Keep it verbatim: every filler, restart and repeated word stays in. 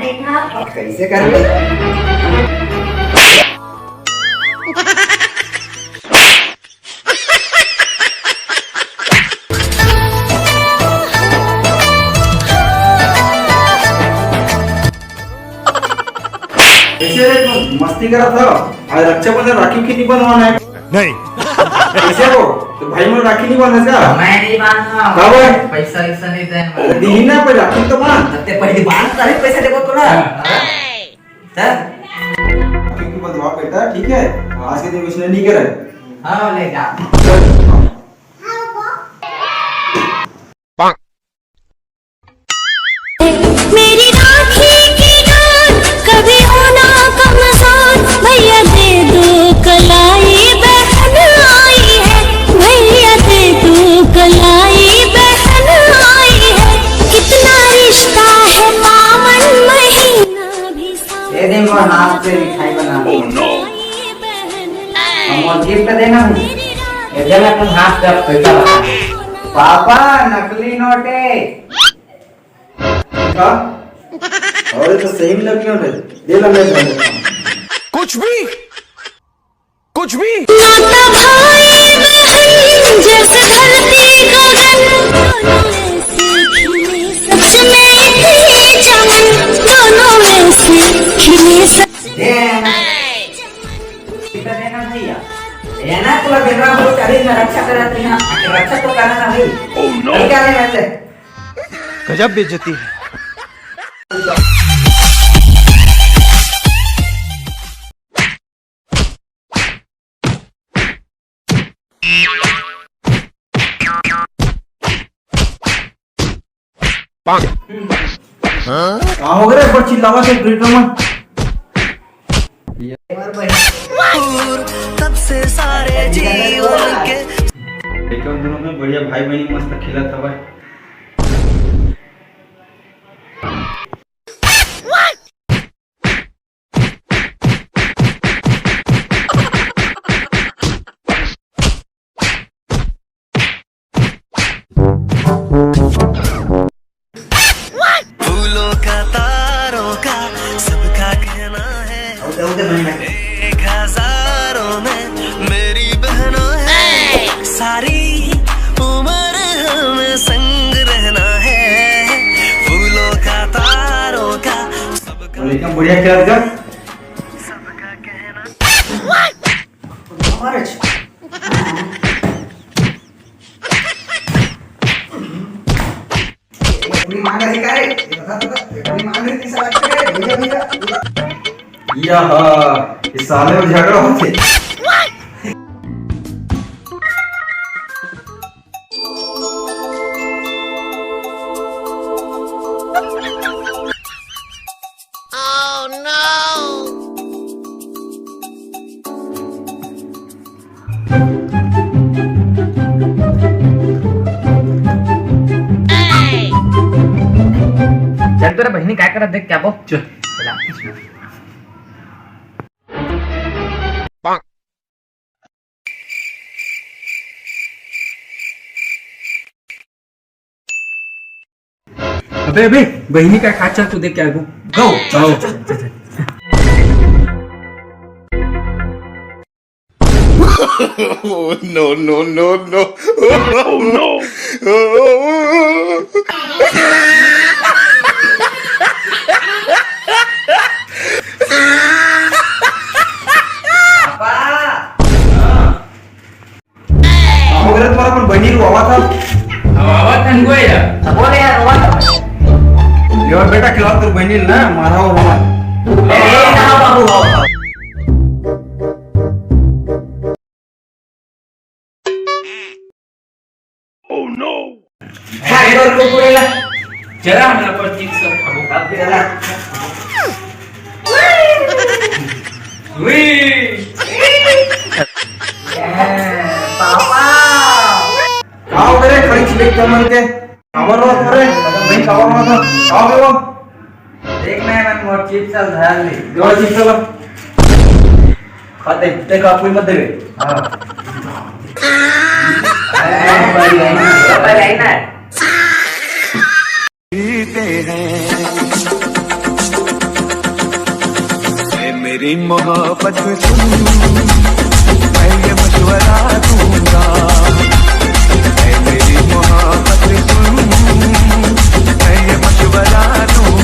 कैसे कर ले? कैसे रे, तू मस्ती करत हव? आज रक्षाबंधन, राखी उखी नहीं बनवाना है? नहीं। कैसे हो? तो भाई मन राखी नहीं बांधे का? मैं नहीं बांधना। काबर? पैसा वैसा नहीं दे। अरे दीही ना, पर राखी तो बांध। ते पहली बांध, तभी पैसा देबो तोला। हाँ। राखी उखी बंधवा बेटा, ठीक है? आज के दिन कुछ नहीं करे। हाँ, ले जा। मेरी राखी की डोर, कभी होना कमजोर, भैया दे दो कलाई, बहन आई है, भैया दे दो कलाई, बहन आई है। कितना रिश्ता है पावन, महीना भी सावन, ए दे, मोर हाथ से मिठाई बना दो। Oh no। हमर गिफ्ट देना है। ए दे, मैं अपन हाथ से पैसा बना। पापा, नकली नोट है। का? अरे तो सही में नकली नोट है। दे ना, मैं भर देता हूँ। कुछ भी, कुछ भी। नाता भाई बहन जैसे धरती गगन, दोनों ऐसे खिले, सच में एक ही चमन, दोनों ऐसे खिले, सच में एक ही चमन। कितना देना भैया? ये ना तोला बेरा हो, अभी मैं रक्षा करत रही हूँ। आखिर रक्षा तो करना ना भाई। Oh no। अभी क्या लेना है? गजब बेइज्जती है। का हो गया रे, ऊपर चिल्लावा से ब्रेक में? तब से सारे जीवन के। देखो, दोनों में बढ़िया भाई बहनी मस्त खेलत हवय। फूलों का, तारों का, सबका कहना है। एक हजारों में मेरी बहनों है। सारी उम्र हम संग रहना है। फूलों का, तारों का, सबका, लेकिन बढ़िया खेलत हस। पूरी मांग रही का रे? ये बता तो, पूरी मांग रही थी, सब अच्छे रे, भैया, भैया। यह, इस साले में झगड़ा होते। चल, तोर बहिनी काय करत देख के आबो। चल। चला। अबे, अबे, बहिनी काय खात, चल तू देख के आबो। गो, चल, चल, चल, चल, चल। Oh, no, no, no, no. Oh, no. Papa. का हो गया तुम्हारा, अपन बहिनी रुआवा था? अब आवा था, हुआ यार। अब बोले यार, रुआ था। ये और बेटा खिलाओ तेरी बहिनी ना, मारा और रुआ। ए, ए, ना बाबू, आओ। Oh no! खा, एक और कुरकुरे ला। चला, हमला पर चिप्स सब खाबो। अब चला। उई। पापा। आओ रे, खड़ी चिल्ली कमर के। काबर रोत हस रे? भाई, काबर रोत हस? का होगे वो? देख ना, मैं मोर चिप्स ल धर ली। दे चिप्स ल। खा दे, ते का कोई मत देवे। हाँ। ए, भाई, भाई, भाई, भाई, ना। जीते हैं। मोहब्बत सुन, पहले मशवरा